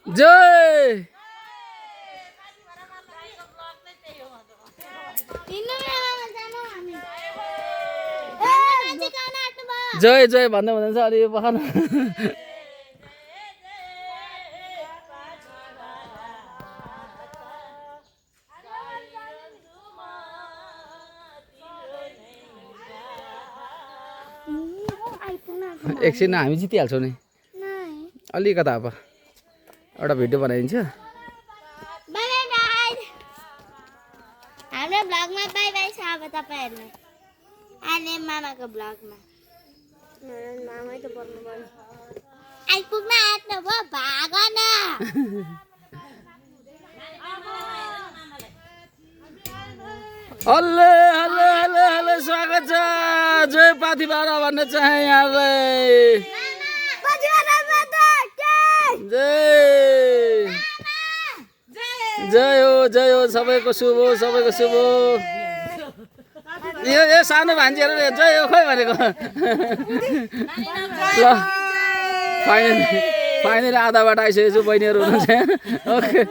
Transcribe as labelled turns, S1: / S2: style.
S1: जय जय जय भन्दै भन्दैछ अलि बखान एकछिन हामी जितिहाल्छौँ नि अलिकता अब एउटा भिडियो बनाइदिन्छ
S2: हाम्रो ब्लगमा बाई बाई छ अब तपाईहरुलाई आले मामाको ब्लगमा मामै त पर्नु पर्यो आइपुग्न आट्नु भयो भाग न
S1: हल्ले हल्ले हल्ले हल्ले स्वागत छ जय पाथिबारा भन्न चाहे यहाँलाई जय हो सबैको शुभ हो सबैको शुभ हो यो सानो भान्जीहरू जय हो खोइ भनेको ल फाइनली आधा बाटो आइसकेको छु बहिनीहरू हुनुहुन्छ ओके